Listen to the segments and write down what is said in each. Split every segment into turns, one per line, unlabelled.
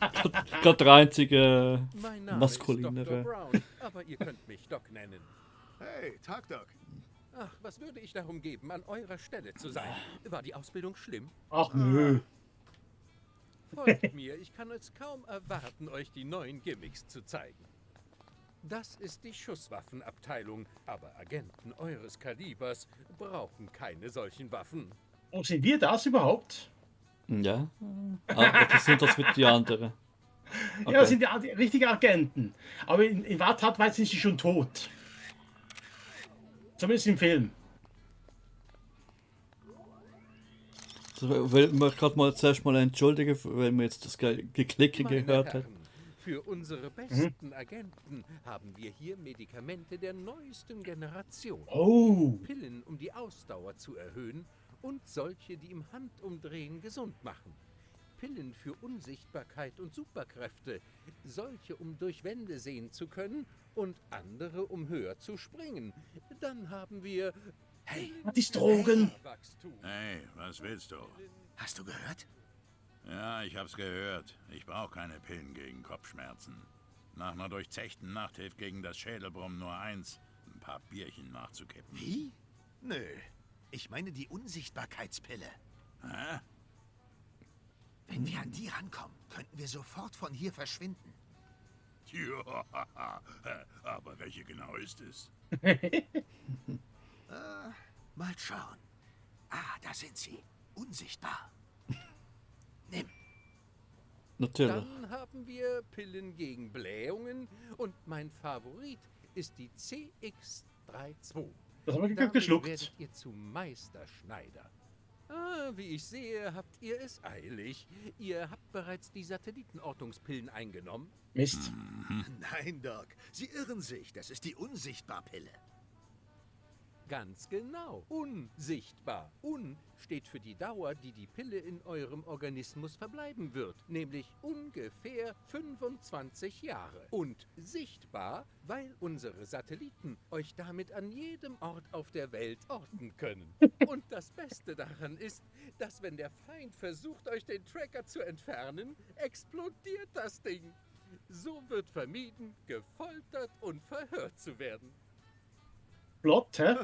Gerade der einzige
Mein Name ist
maskulinere.
Dr. Brown, aber ihr könnt mich Doc nennen.
Hey, Tag, Doc.
Ach, was würde ich darum geben, an eurer Stelle zu sein? War die Ausbildung schlimm?
Ach nö.
Folgt mir, ich kann es kaum erwarten, euch die neuen Gimmicks zu zeigen. Das ist die Schusswaffenabteilung, aber Agenten eures Kalibers brauchen keine solchen Waffen.
Und sind wir das überhaupt?
Ja. Aber das sind das mit die anderen.
Ja, das sind die richtigen Agenten. Aber in Wahrheit sind sie schon tot. Zumindest im Film.
So, will man gerade mal zuerst mal entschuldigen, weil wir jetzt das Geklicke
Meine
gehört haben.
Herren, für unsere besten Agenten haben wir hier Medikamente der neuesten Generation.
Oh.
Pillen, um die Ausdauer zu erhöhen und solche, die im Handumdrehen gesund machen. Pillen für Unsichtbarkeit und Superkräfte, solche, um durch Wände sehen zu können und andere, um höher zu springen. Dann haben wir...
Hey,
Die Drogen.
Wachstum.
Hey, was willst du?
hast du gehört?
Ja, ich hab's gehört. Ich brauche keine Pillen gegen Kopfschmerzen. Nach einer durchzechten Nacht hilft gegen das Schädelbrummen nur eins: ein paar Bierchen nachzukippen.
Wie? Nö. Ich meine die Unsichtbarkeitspille.
Hä?
Wenn wir an die rankommen, könnten wir sofort von hier verschwinden.
Ja, aber welche genau ist es?
Mal schauen. Ah, da sind sie. Unsichtbar. Nimm.
Natürlich.
Dann haben wir Pillen gegen Blähungen und mein Favorit ist die CX32.
Das haben wir
Damit
geschluckt.
werdet ihr zu Meisterschneider. Ah, wie ich sehe, habt ihr es eilig. Ihr habt bereits die Satellitenortungspillen eingenommen.
Mist.
Nein, Doc. Sie irren sich. Das ist die Unsichtbarpille.
Ganz genau. Unsichtbar. Un steht für die Dauer, die die Pille in eurem Organismus verbleiben wird. Nämlich ungefähr 25 Jahre. Und sichtbar, weil unsere Satelliten euch damit an jedem Ort auf der Welt orten können. Und das Beste daran ist, dass wenn der Feind versucht, euch den Tracker zu entfernen, explodiert das Ding. So wird vermieden, gefoltert und verhört zu werden.
Plot, hä?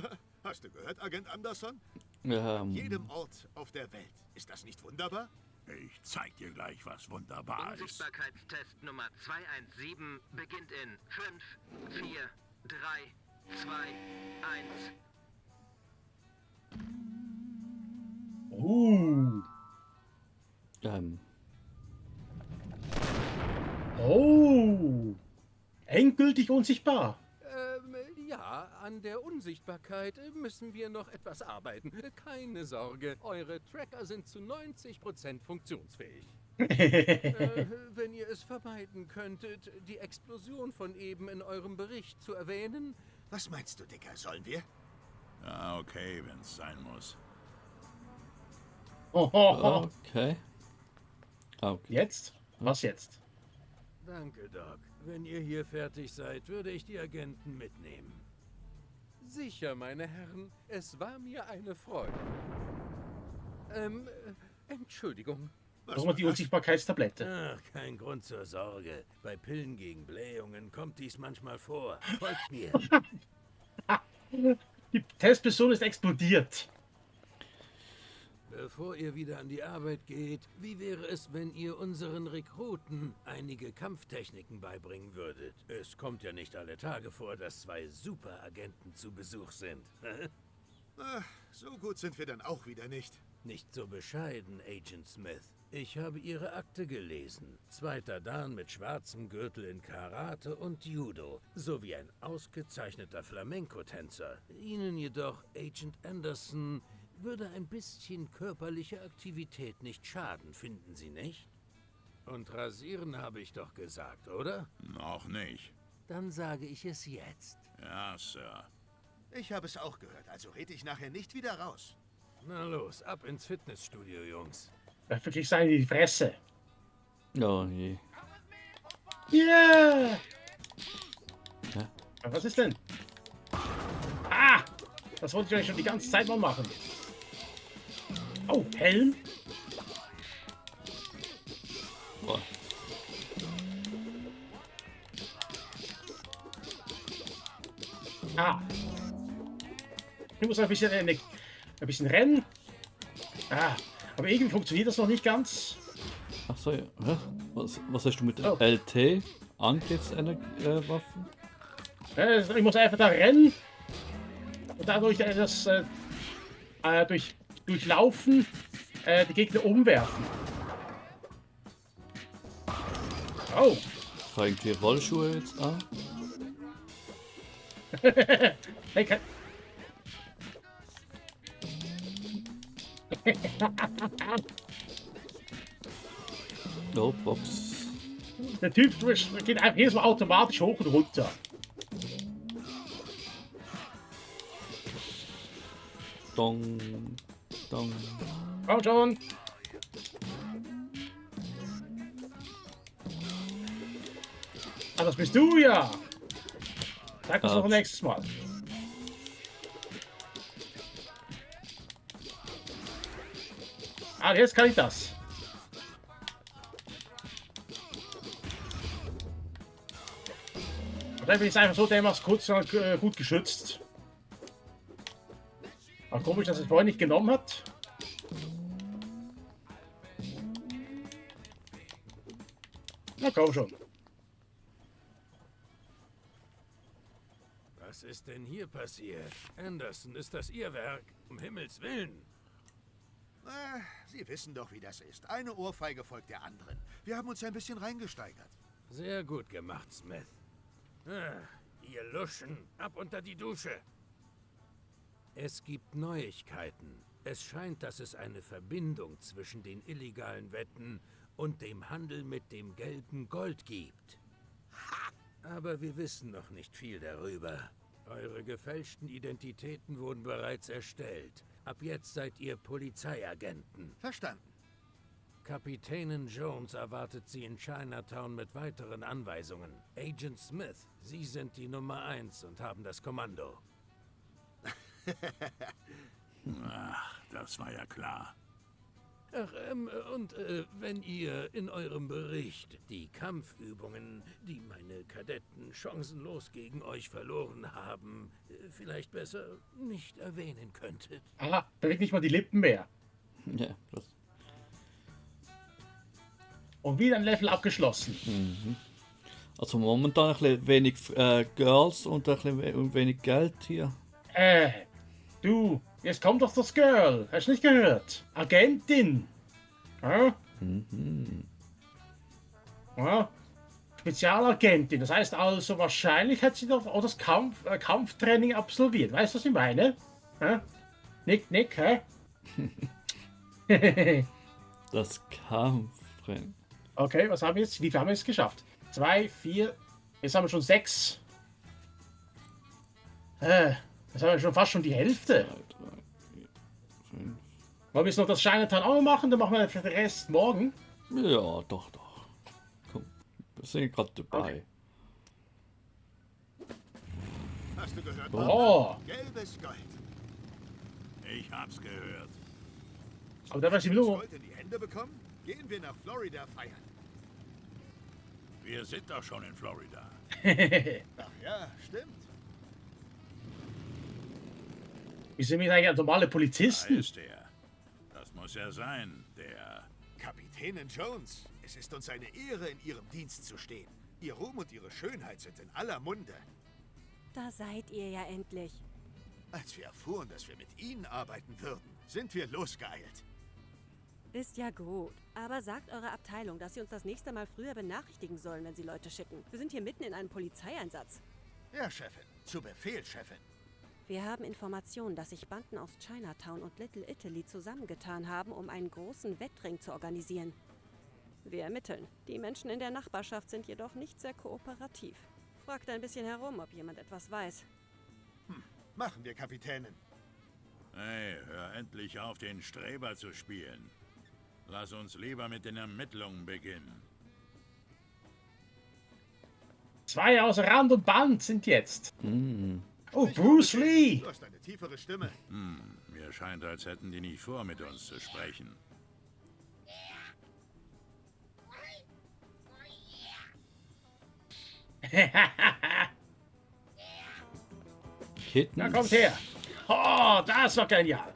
Hast du gehört, Agent Anderson?
Ja,
An jedem Ort auf der Welt. Ist das nicht wunderbar?
Ich zeig dir gleich, was wunderbar ist.
Unsichtbarkeitstest Nummer 217 beginnt in 5, 4, 3, 2, 1.
ähm,
Oh. Endgültig unsichtbar.
Ja, an der Unsichtbarkeit müssen wir noch etwas arbeiten. Keine Sorge, eure Tracker sind zu 90% funktionsfähig. Wenn ihr es vermeiden könntet, die Explosion von eben in eurem Bericht zu erwähnen.
Was meinst du, Dicker? Sollen wir?
Ja, okay, wenn's sein muss.
okay. Okay.
Jetzt? Was jetzt?
Danke, Doc. Wenn ihr hier fertig seid, würde ich die Agenten mitnehmen. Sicher, meine Herren, es war mir eine Freude. Entschuldigung.
Nochmal die Unsichtbarkeitstablette.
Ach, kein Grund zur Sorge. Bei Pillen gegen Blähungen kommt dies manchmal vor. Folgt mir.
Die Testperson ist explodiert.
Bevor ihr wieder an die Arbeit geht, wie wäre es, wenn ihr unseren Rekruten einige Kampftechniken beibringen würdet? Es kommt ja nicht alle Tage vor, dass zwei Superagenten zu Besuch sind.
So gut sind wir dann auch wieder nicht.
Nicht so bescheiden, Agent Smith. Ich habe Ihre Akte gelesen. 2. Dan mit schwarzem Gürtel in Karate und Judo, sowie ein ausgezeichneter Flamenco-Tänzer. Ihnen jedoch, Agent Anderson, würde ein bisschen körperliche Aktivität nicht schaden, finden Sie nicht? Und rasieren habe ich doch gesagt, oder?
Noch nicht.
Dann sage ich es jetzt.
Ja, Sir.
Ich habe es auch gehört, also rede ich nachher nicht wieder raus.
Na los, ab ins Fitnessstudio, Jungs.
Wirklich sein in die Fresse.
Oh je.
Yeah!
Ja.
Was ist denn? Ah! Das wollte ich eigentlich schon die ganze Zeit mal machen. Oh, Helm?
Boah.
Ah. Ich muss ein bisschen rennen. Ah. Aber irgendwie funktioniert das noch nicht ganz.
Ach so, ja. Hä? Was hast du mit
Oh.
LT? Angriffswaffen?
Ich muss einfach da rennen. Und dadurch durchlaufen die Gegner umwerfen. Oh.
Fangen die Rollschuhe jetzt an?
Hey,
Oh, Box.
der Typ geht einfach jedes Mal automatisch hoch und runter.
Dong. Dong.
Komm schon. Ah, das bist du ja. Sag das noch nächstes Mal. Ah, jetzt kann ich das. Dann bin ich einfach so dermaßen kurz gut geschützt. Aber komisch, dass es vorher nicht genommen hat. Na komm schon.
Was ist denn hier passiert? Anderson, ist das Ihr Werk? Um Himmels Willen.
Sie wissen doch, wie das ist. Eine Ohrfeige folgt der anderen. Wir haben uns ein bisschen reingesteigert.
Sehr gut gemacht, Smith. Ihr Luschen, ab unter die Dusche. Es gibt Neuigkeiten. Es scheint, dass es eine Verbindung zwischen den illegalen Wetten und dem Handel mit dem gelben Gold gibt. Aber wir wissen noch nicht viel darüber. Eure gefälschten Identitäten wurden bereits erstellt. Ab jetzt seid ihr Polizeiagenten.
Verstanden.
Kapitänin Jones erwartet Sie in Chinatown mit weiteren Anweisungen. Agent Smith, Sie sind die Nummer 1 und haben das Kommando.
Ach, das war ja klar.
Ach, wenn ihr in eurem Bericht die Kampfübungen, die meine Kadetten chancenlos gegen euch verloren haben, vielleicht besser nicht erwähnen könntet.
Aha, bewegt nicht mal die Lippen mehr.
Ja, das.
Und wieder ein Level abgeschlossen.
Also momentan ein bisschen wenig Girls und ein bisschen wenig Geld hier.
Du, jetzt kommt doch das Girl. Hast du nicht gehört? Agentin. Ja? Ja. Spezialagentin. Das heißt also, wahrscheinlich hat sie doch auch das Kampftraining absolviert. Weißt du, was ich meine? Ja? Nick, hä?
Das Kampftraining.
Okay, was haben wir jetzt? Wie viel haben wir jetzt geschafft? 2, 4. Jetzt haben wir schon 6. Jetzt haben wir schon fast schon die Hälfte.
2, 3, 4, 5.
Wollen wir jetzt noch das Chinatown auch machen? Dann machen wir den Rest morgen.
Ja, doch. Komm, wir sind gerade dabei.
Hast du gehört?
Oh,
Gelbes Gold.
Ich hab's gehört.
aber da war sie
Das
nur.
Gold in die Hände bekommen? Gehen wir nach Florida feiern.
Wir sind doch schon in Florida.
Ach ja, stimmt.
Wir sind wir eigentlich normale
Da
Polizisten.
ist er. Das muss er sein, der...
Kapitänin Jones, es ist uns eine Ehre, in Ihrem Dienst zu stehen. Ihr Ruhm und Ihre Schönheit sind in aller Munde.
Da seid ihr ja endlich.
Als wir erfuhren, dass wir mit Ihnen arbeiten würden, sind wir losgeeilt.
Ist ja gut. Aber sagt eurer Abteilung, dass sie uns das nächste Mal früher benachrichtigen sollen, wenn sie Leute schicken. Wir sind hier mitten in einem Polizeieinsatz.
Ja, Chefin. Zu Befehl, Chefin.
Wir haben Informationen, dass sich Banden aus Chinatown und Little Italy zusammengetan haben, um einen großen Wettring zu organisieren. Wir ermitteln. Die Menschen in der Nachbarschaft sind jedoch nicht sehr kooperativ. Fragt ein bisschen herum, ob jemand etwas weiß.
Machen wir, Kapitänin.
Hey, hör endlich auf, den Streber zu spielen. Lass uns lieber mit den Ermittlungen beginnen.
2 außer Rand und Band sind jetzt. Oh, Bruce Lee.
Du hast eine tiefere Stimme.
Mir scheint, als hätten die nicht vor, mit uns zu sprechen.
Kittens.
Na, kommt her. Oh, das war genial.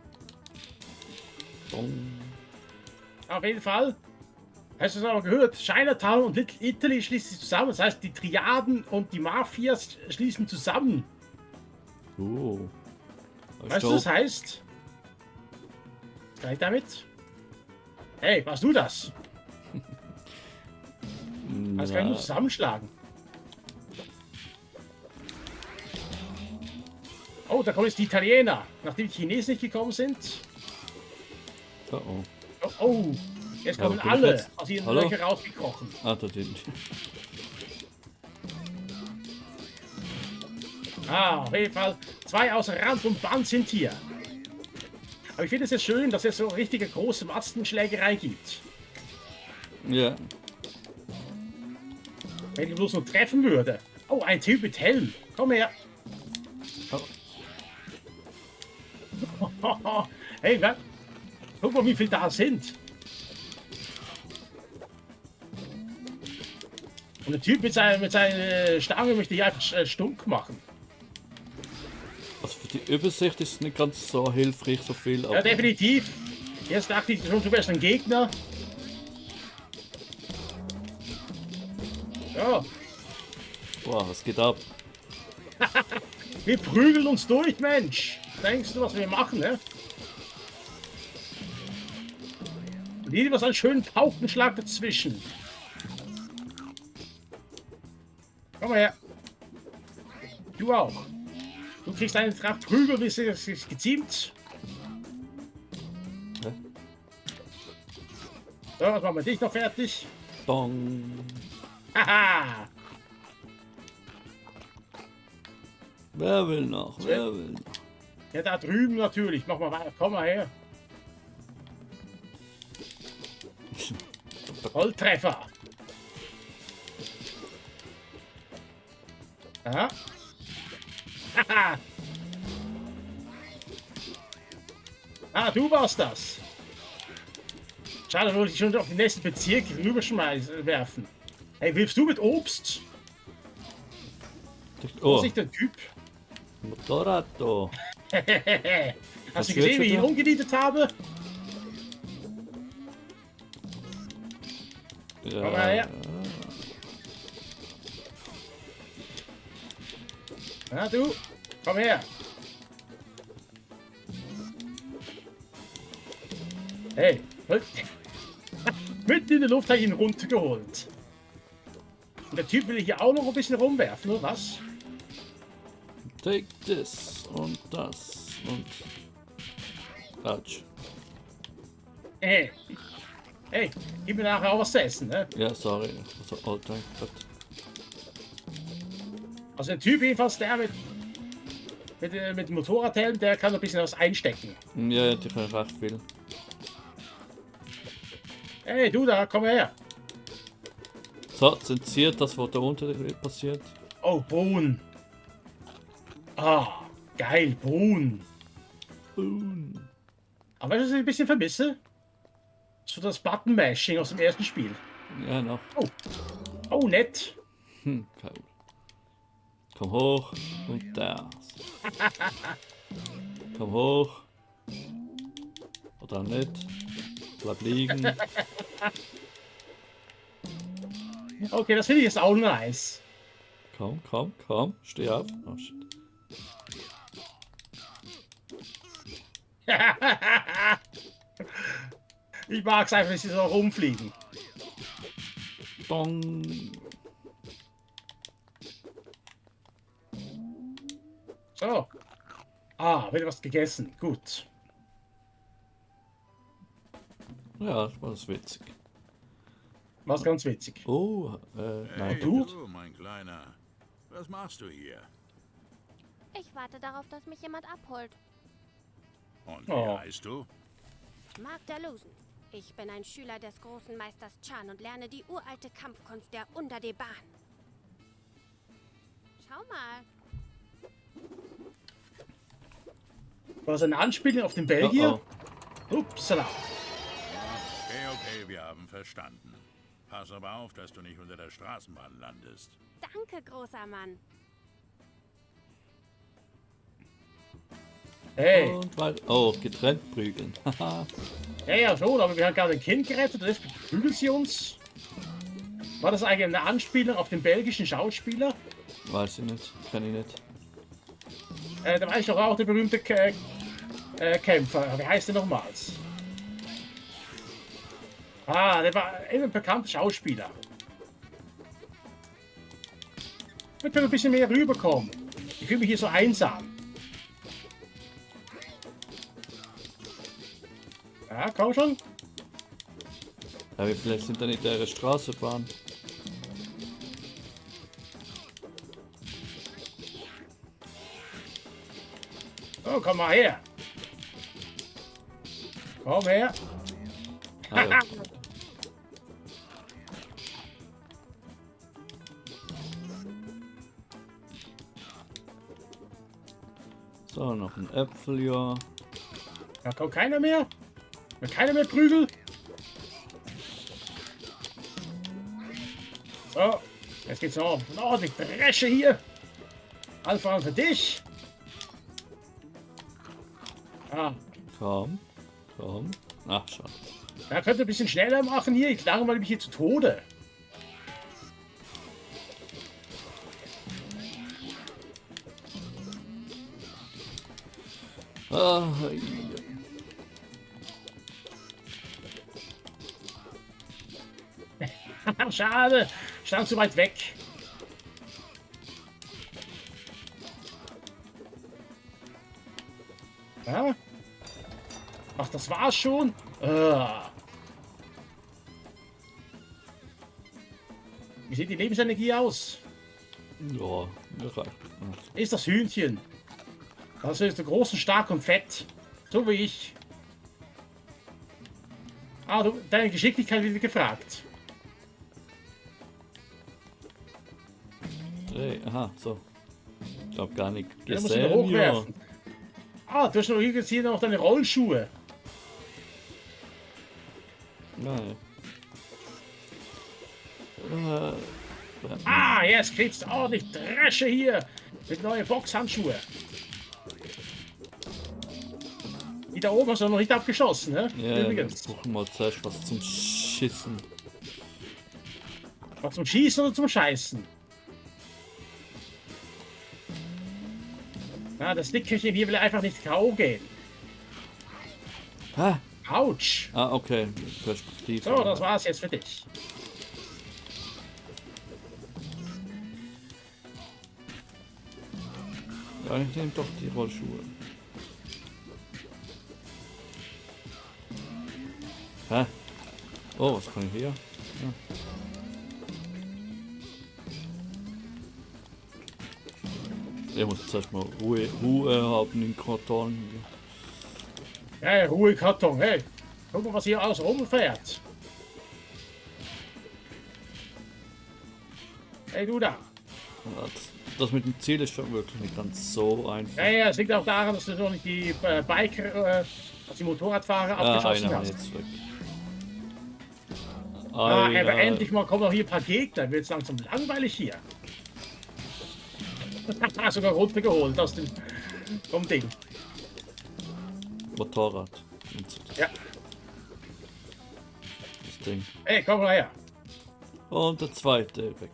Dong.
Auf jeden Fall. Hast du es aber gehört? Chinatown und Little Italy schließen sich zusammen. Das heißt, die Triaden und die Mafias schließen zusammen. Weißt du, was das heißt? Gleich damit? Hey, warst du das? Das kann ich nur zusammenschlagen. Oh, da kommen jetzt die Italiener. Nachdem die Chinesen nicht gekommen sind.
Oh, oh.
Oh, oh. Jetzt kommen
Ja, bin ich
alle
jetzt?
aus ihren
Hallo?
Löchern rausgekrochen.
Ah, da drin.
Auf jeden Fall. 2 außer Rand und Band sind hier. Aber ich finde es jetzt schön, dass es so richtige große Mastenschlägerei gibt.
Ja.
Wenn ich bloß nur treffen würde. Oh, ein Typ mit Helm. Komm her.
Oh.
Hey, guck mal, wie viele da sind. Und der Typ mit seiner Stange möchte ich einfach stunk machen.
Also für die Übersicht ist es nicht ganz so hilfreich, so viel.
Ja, definitiv. Jetzt dachte ich schon, du wärst ein Gegner. Ja,
Boah, was geht ab?
wir prügeln uns durch, Mensch. Denkst du, was wir machen, ne? Und hier was einen schönen Paukenschlag dazwischen. Komm mal her. Du auch. Du kriegst einen Tracht Prügel, wie es geziemt.
Hä?
So, was machen wir dich noch fertig?
Dong.
Haha!
Wer will noch? Wer will noch?
Ja, da drüben natürlich. Mach mal weiter. Komm mal her. Volltreffer. Aha. Haha. Ah, du warst das. Schade, wollte ich schon auf den nächsten Bezirk rüberschmeißen werfen. Hey, wirfst du mit Obst?
Oh,
Was ist der Typ?
Motorrad.
Hast du
wird
gesehen, wie ich ihn
wieder?
umgenietet habe?
Ja.
Komm mal her. Na du, komm her. Hey, mitten in der Luft habe ich ihn runtergeholt. Und der Typ will hier auch noch ein bisschen rumwerfen, oder was?
Take this und das und. Autsch.
Hey, gib mir nachher auch was zu essen, ne?
Ja, sorry. Also, oh, danke Gott.
Also der Typ jedenfalls, der mit dem Motorradhelm, der kann ein bisschen was einstecken.
Ja, die können recht viel.
Hey, du da, komm her.
So, zensiert das, was da unten passiert.
Oh, Bohnen. Ah, geil, Bohnen.
Boom.
Aber weißt du, was ich ein bisschen vermisse? So das Button-Mashing aus dem ersten Spiel.
Ja, noch.
Oh, nett.
Cool. Komm hoch und das. Komm hoch. Oder nicht. Bleib liegen.
Okay, das finde ich jetzt auch nice.
Komm. Steh auf. Oh, shit.
Ich mag es einfach, dass sie so rumfliegen.
Dong.
So. Ah, wird was gegessen. Gut.
Ja, das war witzig.
Was ganz witzig.
Oh,
Hey,
nein.
du?
du, mein Kleiner. Was machst du hier?
Ich warte darauf, dass mich jemand abholt.
Und
Oh.
wie heißt du?
Magdalusen. Ich bin ein Schüler des großen Meisters Chan und lerne die uralte Kampfkunst der Underdebahn. Schau mal.
War das eine Anspielung auf den Belgier?
Oh,
Upsala.
Okay, wir haben verstanden. Pass aber auf, dass du nicht unter der Straßenbahn landest.
Danke, großer Mann.
Hey,
Und weiter. Oh, getrennt prügeln. Haha.
ja, schon, aber wir haben gerade ein Kind gerettet und jetzt prügeln sie uns. War das eigentlich eine Anspielung auf den belgischen Schauspieler?
Weiß ich nicht. Kann ich nicht.
Da war ich doch auch der berühmte Kämpfer. Wie heißt der nochmals? Ah, der war eben ein bekannter Schauspieler. Wir können ein bisschen mehr rüberkommen. Ich fühle mich hier so einsam. Ja, komm schon.
Ja, wir vielleicht sind dann in der Straßenbahn.
Oh, komm mal her. Komm her.
Ah, ja. So, noch ein Äpfel, ja.
Da kommt keiner mehr. Keiner mehr Prügel. So, jetzt geht's noch ordentlich Dresche hier. Alpha für dich. Ah,
Komm. Komm. Ach, schade.
da könnt ihr ein bisschen schneller machen hier. Ich langweile mich hier zu Tode.
Ah,
Schade. Stand zu weit weg. Ja? Ach, das war's schon? Wie sieht die Lebensenergie aus?
ja, mir reicht.
Ist das Hühnchen. Das ist groß und stark und fett. So wie ich. Ah, deine Geschicklichkeit wird gefragt.
Hey, aha, so. Ich glaube gar nicht
Ja, musst du wieder
gesehen, ja.
hochwerfen. Ah, du hast noch übrigens hier noch deine Rollschuhe.
Nein.
Ah, jetzt kriegst du ordentlich Dresche hier. Mit neuen Boxhandschuhe. Die da oben hast du noch nicht abgeschossen, ne?
Ja, wir
Übrigens.
brauchen mal zuerst was zum Schießen.
Was zum Schießen oder zum Scheißen? Ja, das Dickerchen hier will einfach nicht K.O. gehen.
Ah,
Autsch.
ah okay. Perspektive.
So, das war's jetzt für dich.
Ja, ich nehme doch die Rollschuhe. Hä? Oh, was kann ich hier? Ja. Ich muss jetzt erstmal Ruhe haben im Karton.
Hey, Ruhe, Karton, hey. Guck mal, was hier alles rumfährt. Hey, du da.
Ja, das mit dem Ziel ist schon wirklich nicht ganz so einfach.
Ja, es liegt auch daran, dass du noch nicht die Biker, die Motorradfahrer abgeschossen
einer
hast.
jetzt weg.
Ah, aber
Einer.
endlich mal kommen noch hier ein paar Gegner. Wird es langsam langweilig hier. Sogar runtergeholt aus dem vom Ding.
Motorrad. Und so
Ja.
Das Ding.
Hey, komm mal her.
Und der zweite weg.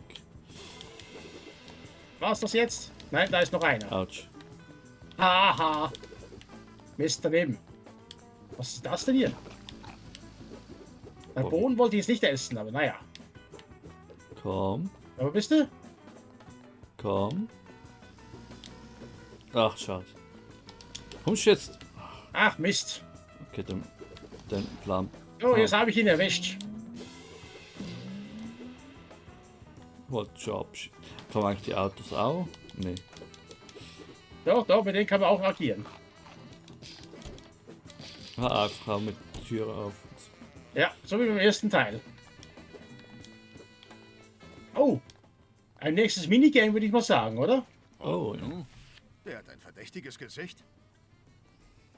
War's das jetzt? Nein, da ist noch einer.
Autsch.
Haha. Mist daneben. Was ist das denn hier? Der
Oh.
Bohnen wollte ich jetzt nicht essen, aber naja.
Komm,
Wo bist du?
komm. Ach, schade. Kommst du jetzt?
Ach, Mist.
Okay, den Plan.
Oh, jetzt habe ich ihn erwischt.
Wollte schon abschieben. Kann man eigentlich die Autos auch? Nee.
Doch, mit denen kann man auch agieren.
Ah, einfach auch mit der Tür auf.
Ja, so wie beim ersten Teil. Oh, ein nächstes Minigame würde ich mal sagen, oder?
Oh, ja.
Nun, der hat ein verdächtiges Gesicht.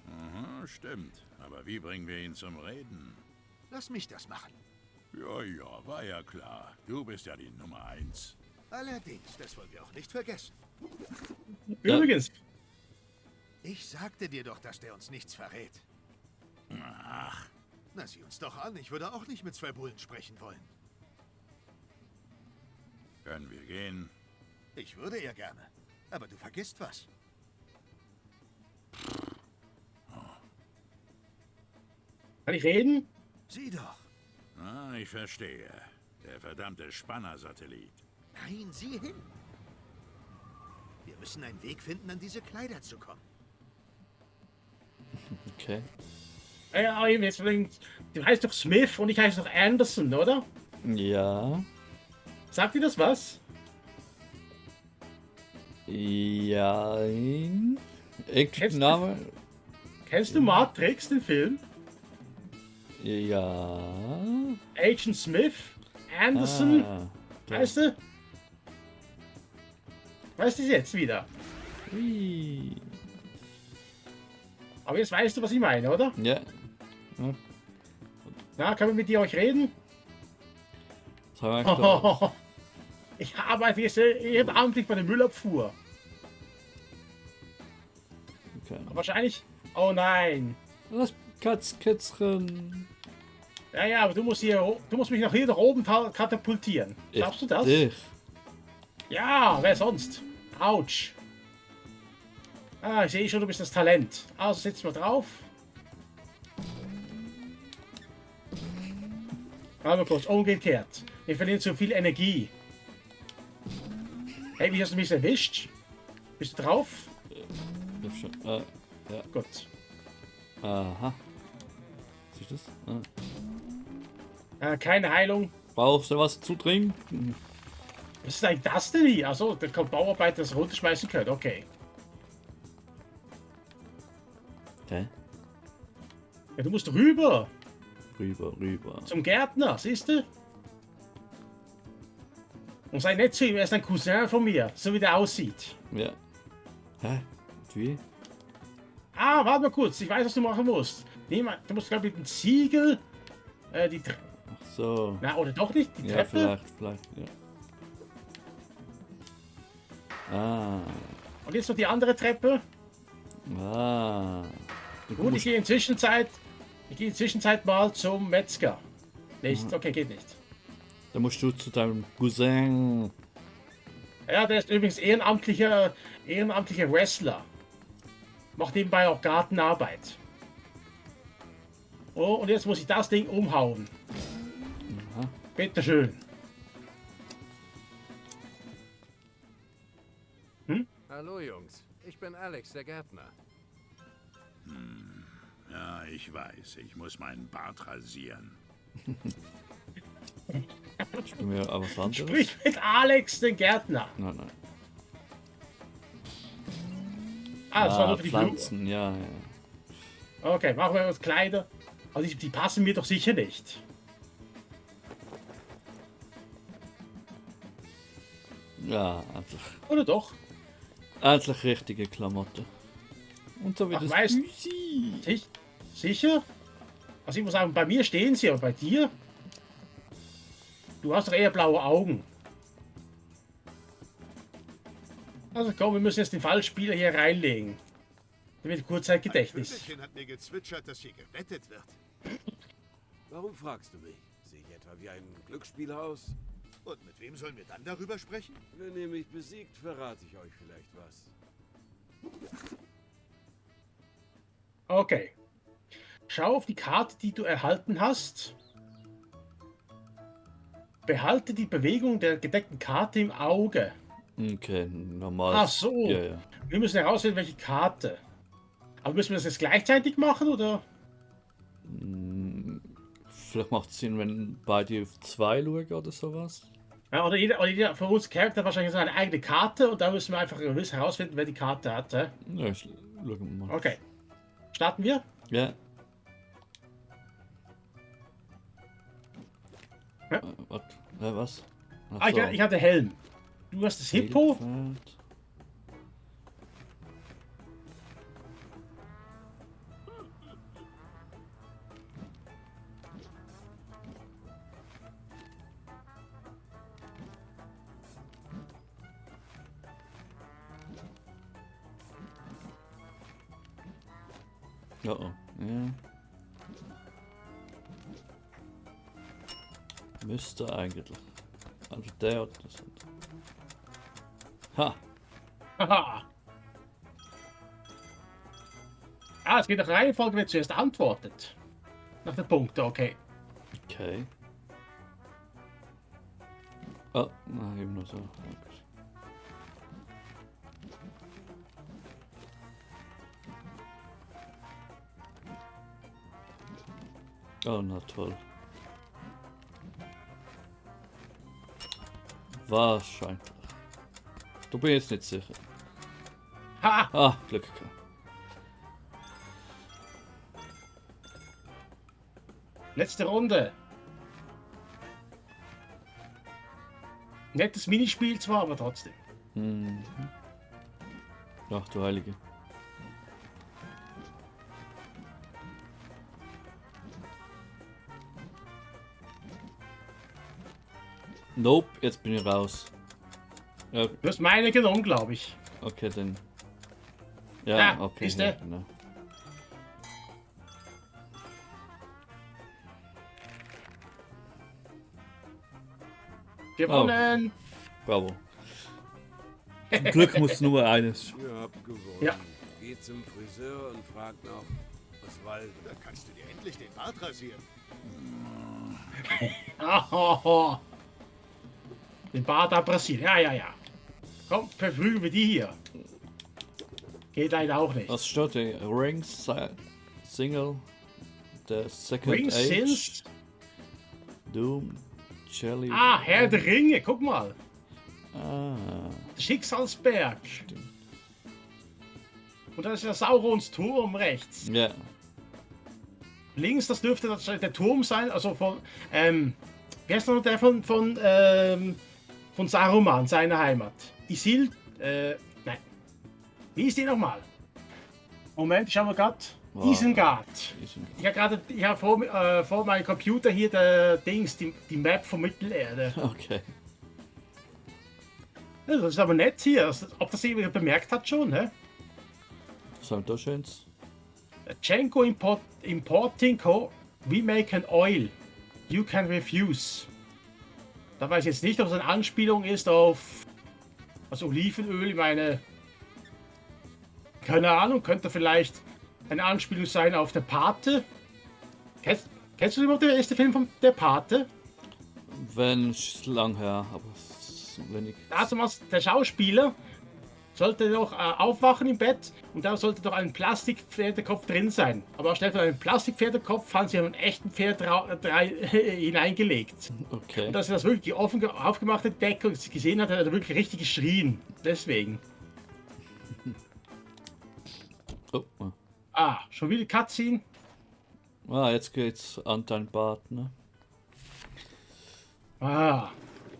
Aha, stimmt. Aber wie bringen wir ihn zum Reden?
Lass mich das machen.
Ja, ja, war ja klar. Du bist ja die Nummer 1.
Allerdings, das wollen wir auch nicht vergessen.
Ja.
Übrigens,
Ich sagte dir doch, dass der uns nichts verrät.
Ach,
Na, sieh uns doch an. Ich würde auch nicht mit 2 Bullen sprechen wollen.
können wir gehen?
Ich würde ja gerne. Aber du vergisst was.
Kann ich reden?
Sieh doch.
Ah, ich verstehe. Der verdammte Spanner-Satellit.
Nein, sieh hin. Wir müssen einen Weg finden, an diese Kleider zu kommen.
Okay.
Ja, jetzt, du heißt doch Smith und ich heiße doch Anderson, oder?
Ja.
Sagt dir das was?
Ja. Irgendein
Kennst du-
Name?
Kennst du Matrix, den Film?
Ja.
Agent Smith? Anderson?
Da.
Weißt du? Weißt du es jetzt wieder?
Ui.
Aber jetzt weißt du, was ich meine, oder?
Ja.
Na, können wir mit dir euch reden?
Das haben wir gedacht.
Ich arbeite jetzt ehrenamtlich bei der Müllabfuhr.
Okay.
Wahrscheinlich. Oh nein.
Das Kätzchen.
Ja, aber du musst mich nach hier nach oben katapultieren. Glaubst du das?
Dich.
Ja, wer sonst? Autsch. Ah, ich sehe schon, du bist das Talent. Also setzen wir drauf. Warte mal kurz, umgekehrt. Wir verlieren zu viel Energie. Hey, wie hast du mich erwischt? Bist du drauf?
Ich hab schon. Ja.
Gut.
Aha. Siehst du das?
Keine Heilung.
Brauchst du was zu trinken?
Was ist eigentlich das denn hier? Achso, da kommt Bauarbeiter, das runterschmeißen können. Okay.
Okay.
Ja, du musst rüber.
Rüber.
Zum Gärtner, siehst du? Und sei nett zu ihm, er ist ein Cousin von mir, so wie der aussieht.
Ja. Hä? Wie?
Ah, warte mal kurz, ich weiß, was du machen musst. Du musst, glaube ich, mit dem Ziegel die Treppe.
Ach so.
Na, oder doch nicht? Die
Ja,
Treppe?
vielleicht, ja. Ah.
Und jetzt noch die andere Treppe.
Du
Gut, ich gehe in Zwischenzeit mal zum Metzger. Nicht? Okay, geht nicht.
Da musst du zu deinem Cousin.
Ja, der ist übrigens ehrenamtlicher Wrestler. Macht nebenbei auch Gartenarbeit. Oh, und jetzt muss ich das Ding umhauen.
Aha.
Bitteschön.
Hallo Jungs, ich bin Alex, der Gärtner.
Ja, ich weiß. Ich muss meinen Bart rasieren.
Ich bin mir aber was anderes.
Sprich mit Alex, den Gärtner.
Nein.
Ah, das war nur für die Blumen.
Pflanzen, ja.
Okay, machen wir uns Kleider. Also die passen mir doch sicher nicht.
Ja, endlich.
Oder doch?
Endlich richtige Klamotten. Und so wie
Ach,
das
weißt-
Büsi.
Sicher? Also ich muss sagen, bei mir stehen sie, aber bei dir? Du hast doch eher blaue Augen. Also komm, wir müssen jetzt den Fallspieler hier reinlegen. Damit Kurzzeitgedächtnis.
Vögelchen hat mir gezwitschert, dass hier gewettet wird.
Warum fragst du mich? Sehe ich etwa wie ein Glücksspiel aus?
Und mit wem sollen wir dann darüber sprechen?
Wenn ihr mich besiegt, verrate ich euch vielleicht was.
Okay. Schau auf die Karte, die du erhalten hast. Behalte die Bewegung der gedeckten Karte im Auge.
Okay, normal.
Ach so.
Ja.
Wir müssen herausfinden, welche Karte. Aber müssen wir das jetzt gleichzeitig machen, oder?
Vielleicht macht es Sinn, wenn beide auf 2 schauen oder sowas.
Ja, oder jeder von uns Charakter hat wahrscheinlich so eine eigene Karte und da müssen wir einfach herausfinden, wer die Karte hat.
Ja, schauen wir mal.
Okay. Starten wir?
Ja.
Ja.
Was? Ach
Ah, ich hatte Helm. Du hast das Hippo.
Feld. Oh oh. Ja. Müsste eigentlich. Also der hat das. Ha!
Haha. Ah, es geht nach Reihenfolge, wer zuerst antwortet. Nach den Punkten, okay.
Okay. Oh, na, eben nur so. Ja, gut. Oh, na toll. Wahrscheinlich. Du bist jetzt nicht sicher.
Ha!
Ah, Glück gehabt.
Letzte Runde. Nettes Minispiel zwar, aber trotzdem.
Mhm. Ach du Heilige. Nope, jetzt bin ich raus. Ja,
Du hast meine genommen, glaube ich.
okay, dann. Ja,
Ah,
okay.
ist
Ja,
der?
genau.
Gewonnen!
Bravo. Zum Glück muss nur eines.
Ihr habt gewonnen.
Ja.
Geht zum Friseur und fragt nach Oswaldo.
Dann kannst du dir endlich den Bart rasieren.
Oh. Den Bart abrasieren. Ja, ja, ja. Komm, verfrühen wir die hier. Geht leider auch nicht.
Was steht der Rings Single? Der Second
Rings
Age.
sind...
Doom. Jelly.
Ah, Herr der Ringe, guck mal.
Ah.
Schicksalsberg. Und da ist ja Saurons Turm rechts.
Ja.
Links, das dürfte der Turm sein, also von, wie heißt noch der von Saruman, seiner Heimat? Nein. Wie ist die nochmal? Moment, ich schau mal grad.
Wow.
Isengard.
Isengard.
Ich habe vor meinem Computer hier die Map von Mittelerde.
Okay.
Ja, das ist aber nett hier, ob das jemand bemerkt hat schon, hä?
Was haben wir da Schönes?
Chenko Importing Co. We make an oil. You can refuse. Da weiß ich jetzt nicht, ob es eine Anspielung ist auf das Olivenöl. Ich meine, keine Ahnung, könnte vielleicht eine Anspielung sein auf der Pate. Kennst du überhaupt den ersten Film von der Pate?
Wenn es lang her, aber es ist wenig.
Also der Schauspieler sollte doch aufwachen im Bett und da sollte doch ein Plastikpferdekopf drin sein. Aber anstelle von einem Plastikpferdekopf haben sie einen echten Pferd hineingelegt.
Okay.
Und dass er das wirklich die aufgemachte Decke gesehen hat, hat er wirklich richtig geschrien. Deswegen.
Oh. Oh.
Ah, schon wieder Cutscene.
Ah, jetzt geht's an dein Bart, ne?
Ah,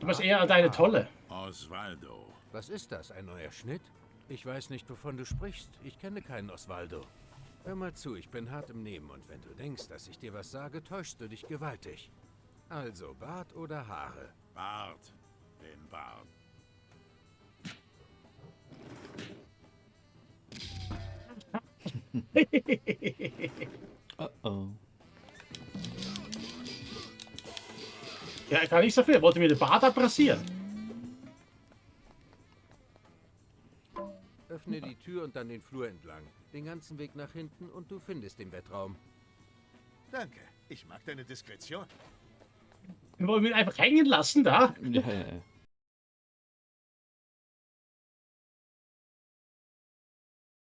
du bist eher an deine Tolle.
Oswaldo.
Was ist das, ein neuer Schnitt? Ich weiß nicht, wovon du sprichst. Ich kenne keinen Oswaldo. Hör mal zu, ich bin hart im Nehmen und wenn du denkst, dass ich dir was sage, täuschst du dich gewaltig. Also, Bart oder Haare?
Bart. Den Bart.
Oh oh.
Ja, kann nichts dafür. Er wollte mir den Bart abrasieren.
Öffne die Tür und dann den Flur entlang. Den ganzen Weg nach hinten und du findest den Bettraum.
Danke. Ich mag deine Diskretion.
Wir wollen ihn einfach hängen lassen da.
Ja, ja, ja.